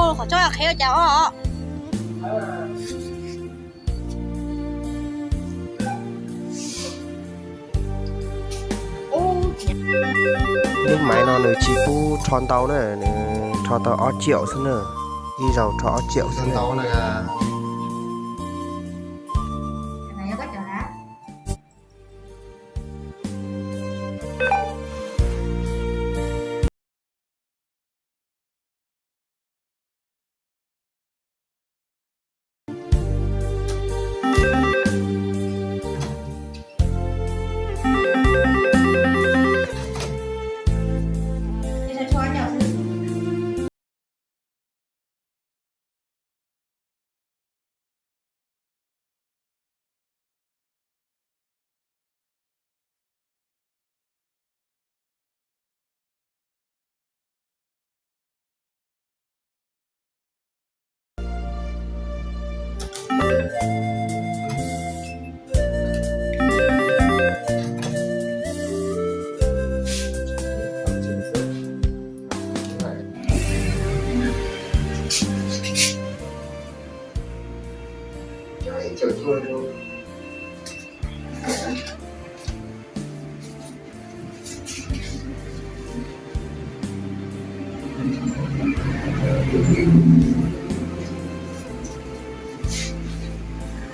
Qhov tsob qhev ua cas os? Lub maiv no nws tsis pub rho ntau na, nws rho tau ob triệu xwb na, ib zaug rho ob triệu xwb na.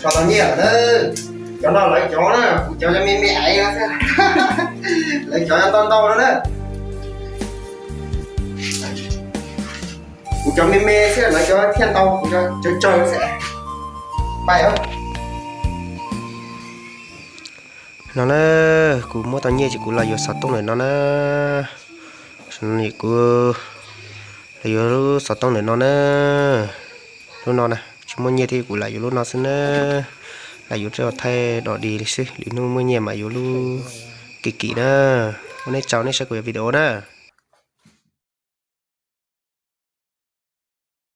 Tso tau nyiaj lawm na. Cov no lawv cov na, kuv cov cov me me aiv no xwb. Lawv cov ntau ntau no na. Kuv cov me me xwb, lawv cov thiaj ntau, kuv cov tsawg tsawg xwb. Pais. No na, kuv muab tau nyiaj ces kuv los yuav xov tooj ntawm no na. Kuv los yuav lub xov tooj ntawm no na. Lub no na, tsis muaj nyiaj thiab kuv lam yuav lub no xwb na. Lam yuav rau thaij dom dig li xwb, lwm hnub muaj nyiaj mas yuav lub kim kim na. Ua nej tsaug nej saib kuv video na.